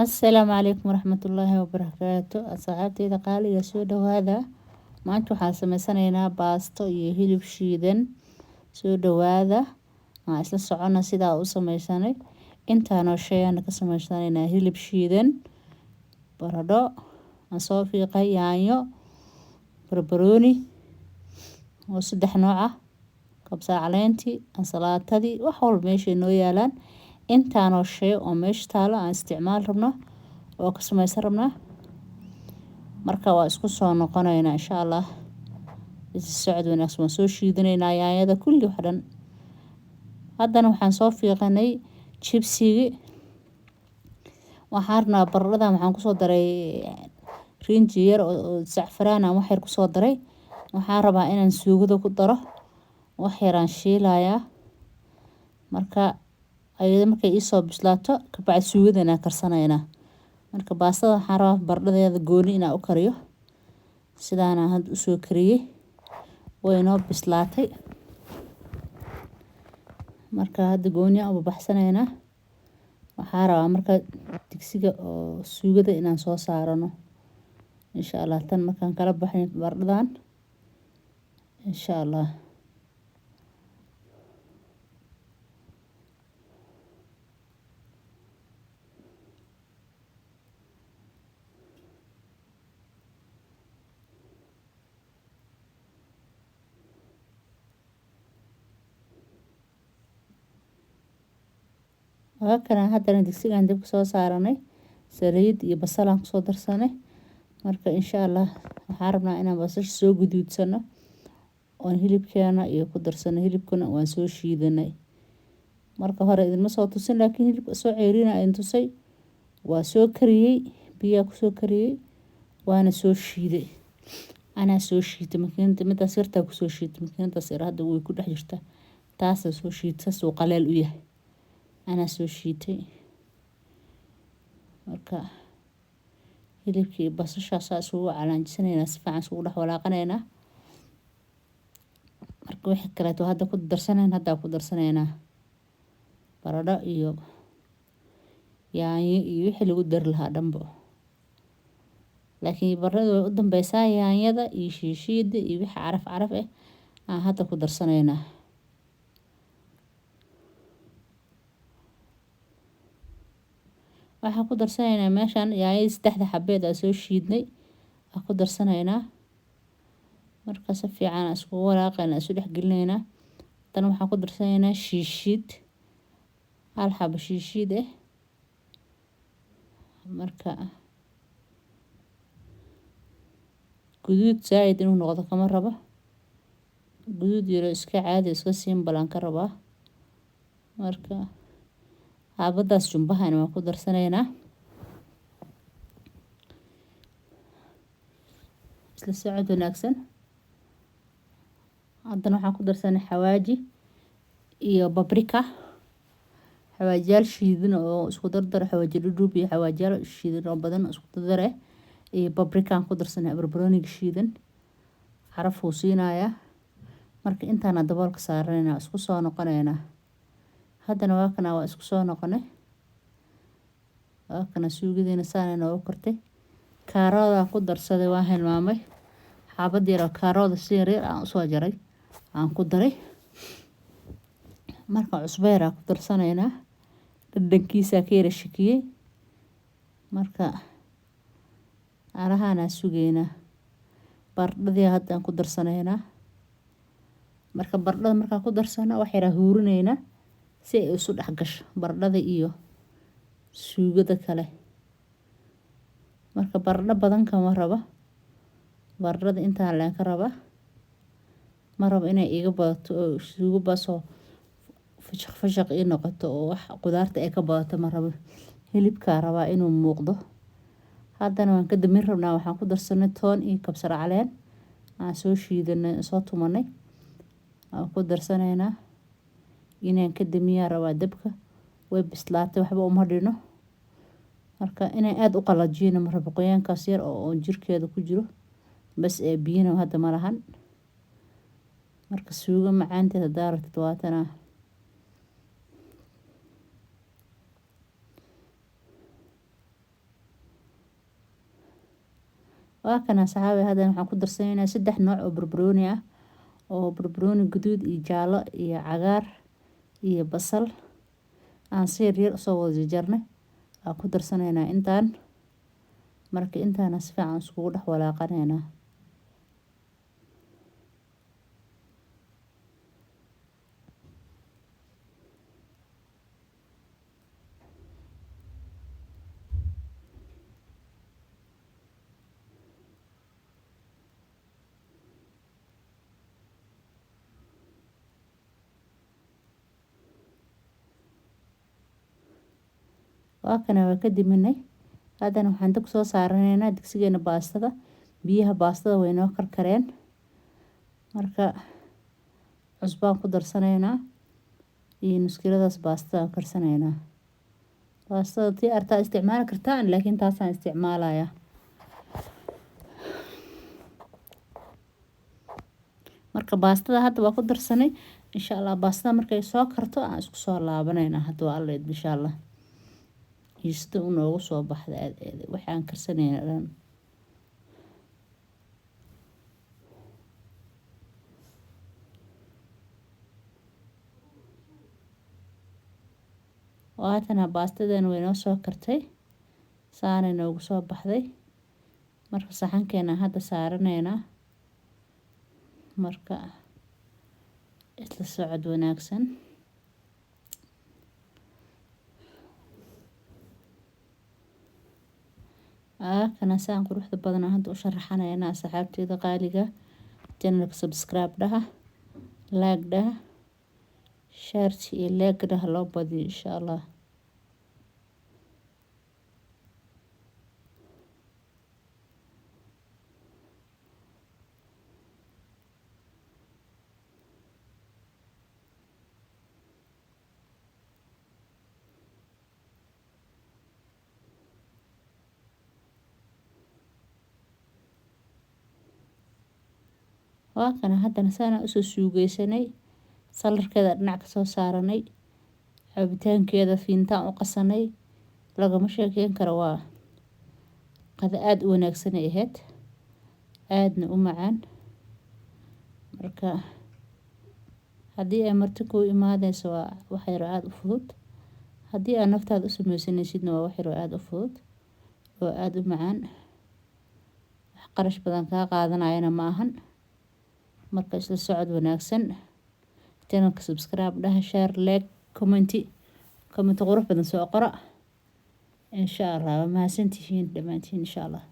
Assalaamu calaykum waraxmatullaahi wabarakaatu. Asxaabteyda qaaliga, soo dhawaada. Maanta waxaan sameysanaynaa baasto iyo hilib shiidan. Soo dhawaada, aan isla socona sidaa u sameysanay. Intaanoo shay aan ka sameysanaynaa: hilib shiidan, baradho aan soo fiiqay, yaanyo, barbarooni oo saddex nooc ah, kabsar caleentii, ansalaatadii, wax walba meeshay noo yaalaan. Intaanoo shay oo meesha taalo aan isticmaal rabno oo ka sameysan rabnaa. Marka waa isku soo noqonaynaa, insha Allah. Is socod wanaagsan. Waan soo shiidanaynaa yaanyada kulli, wax dhan. Haddana waxaan soo fiiqanay jibsigi. Waxaan rabnaa baradhadan waxaan kusoo daray rinji yar oo sacfaraan aan wax yar kusoo daray. Waxaan rabaa inaan suugada ku daro, wax yaraan shiilayaa. Marka ayada markay iisoo bislaato kabacdi suugadan aan karsanaynaa. Marka baastada waxaan rabaa baradhadeeda gooni inaan u kariyo. Sidaanaan hadda usoo kariyey, way inoo bislaatay. Marka hadda gooni aan u baxsanaynaa. Waxaa rabaa marka digsiga oo suugada inaan soo saarano, insha Allah. Tan markaan kala baxnay baradhadan, insha Allah. Waa kana, haddana digsigaan dabka soo saaranay, saliid iyo basalaan kusoo darsanay. Marka insha Allah waxaan rabnaa inaan basasha soo guduudsano oon hilibkeena iyo ku darsano. Hilibkuna waan soo shiidanay. Marka hore idinma soo tusin, laakiin hilibka soo ceyrina idin tusay. Waa soo kariyey, biyaa kusoo kariyey, waana soo shiiday. Anaa soo shiitay makiinada midaas yartaa kusoo shiitay. Makiinadaas yar hadda way ku dhex jirtaa, taasaa soo shiitay. Saasuu qaleel u yahay, anaa soo shiitay. Marka hilibkii basashaasaa isugu calaanjisanaynaa, si fiican isugu dhex walaaqanaynaa. Marka wixii kaleeto hadda ku darsanayn, haddaa ku darsanaynaa baradho iyo yaanyo iyo wixii lagu dari lahaa dhanbo, laakiin baradhada way u dambeysaa. Yaanyada iyo shiishiida iyo wixii caraf caraf ah aan hadda ku darsanaynaa. Waxaan ku darsanaynaa meeshan yaanyadii saddexda xabeed aan soo shiidnay aan ku darsanaynaa. Marka si fiican aan iskugu walaaqaynaa, isu dhex gelinaynaa. Haddana waxaan ku darsanaynaa shiishiid, hal xabo shiishiid ah. Marka guduud zaaid inuu noqdo kama rabo, guduud yaro iska caadi, iska simple aan ka rabaa. Marka xaabadaas jumbahana waan ku darsanaynaa. Isla socod wanaagsan. Haddana waxaan ku darsanay xawaaji iyo paprika, xawaajiyaal shiidan oo isku dardar, xawaaji dhudhuub iyo xawaajiyaal shiidan oo badan isku dardar eh, iyo paprika aan ku darsanay, barbarooniga shiidan caraf uu siinayaa. Marka intaana daboolka saaranaynaa, isku soo noqonaynaa. Haddana waa kana, waa isku soo noqonay. Waa kana, suugadiina saana noogu kortay. Kaaroodaan ku darsaday, waan hilmaamay. Xaabad yar oo kaarooda si yaryar aan usoo jaray aan ku daray. Marka cusbo yaraa ku darsanaynaa, dhadhankiisaa ka yara shakiyey. Marka alahaanaa sugeynaa. Baradhadii haddaan ku darsanaynaa. Marka baradhada markaan ku darsano, wax yaraa huurinaynaa si ay isu dhex gasho baradhada iyo suugada kale. Marka baradho badan kama rabo, baradhada intaan leen ka rabaa. Ma rabo inay iga badato oo suugo basoo fashaq fashaq ii noqoto oo wax qudaarta ay ka badato ma rabo. Hilibkaa rabaa inuu muuqdo. Haddana waan ka damin rabnaa. Waxaan ku darsanay toon iyo kabsar caleen aan soo shiidanay, soo tumanay aan ku darsanaynaa. Inaan ka damiyaa rabaa dabka. Way bislaatay, waxba uma dhino. Marka inaan aada u qalajiyana ma rabo, qoyaankaas yar oo jirkeeda ku jiro bas ee biyana hadda ma lahan. Marka suugo macaanteed haddaa rabtid, waatana. Waa kana saxaabi, haddana waxaan ku darsanaynaa 3 nooc oo barbarooni ah, oo barbarooni guduud iyo jaallo iyo cagaar iyo basal aan si yar yar usoo wada jarjarnay aan ku darsanaynaa intaan. Marka intaana si fiican iskugu dhex walaaqanaynaa. Waa kana, waa ka diminay. Haddana waxaan dab soo saaranaynaa digsigeena baastada. Biyaha baastada way noo karkareen. Marka cusbaan ku darsanaynaa iyo nuskiladaas baastada aan karsanaynaa. Baastada tii artaa isticmaali kartaan, laakiin taasaan isticmaalayaa. Marka baastada hadda waa ku darsanay. Insha Allah baastada markay soo karto aan isku soo laabanaynaa hadda waa Alla idmo insha Allah. Iyo sida uu noogu soo baxda aad aad waxaan karsanaynaa dhan. Waatana baastadan way noo soo kartay, saanay noogu soo baxday. Marka saxankeena hadda saaranaynaa. Marka isla socod wanaagsan. Kana saan quruxda badan hadda u sharaxanaynaa asxaabteyda qaaliga. Channelka subscribe dhaha, like dhaha, share iyo like dhaha loo badiyo insha Allah. Waa kana haddana saana usoo suugeysanay, salarkeeda dhinac ka soo saaranay, cabitaankeeda fiintaan u qasanay, lagama sheekeyn karo. Waa qada aada u wanaagsan ay ahayd, aadna u macaan. Marka haddii ay marti kuu imaadeyso waa wax yar oo aada u fudud. Haddii aad naftaada u sameysanaysidna waa wax yar oo aada u fudud oo aada u macaan. Wax qarash badan kaa qaadanayana ma ahan. Marka isla socod wanaagsan. Channelka subscribe dhaha, share, like, comment, comment qurux badan soo qora insha Allah. Waa mahadsantihiin dhammaantiin insha Allah.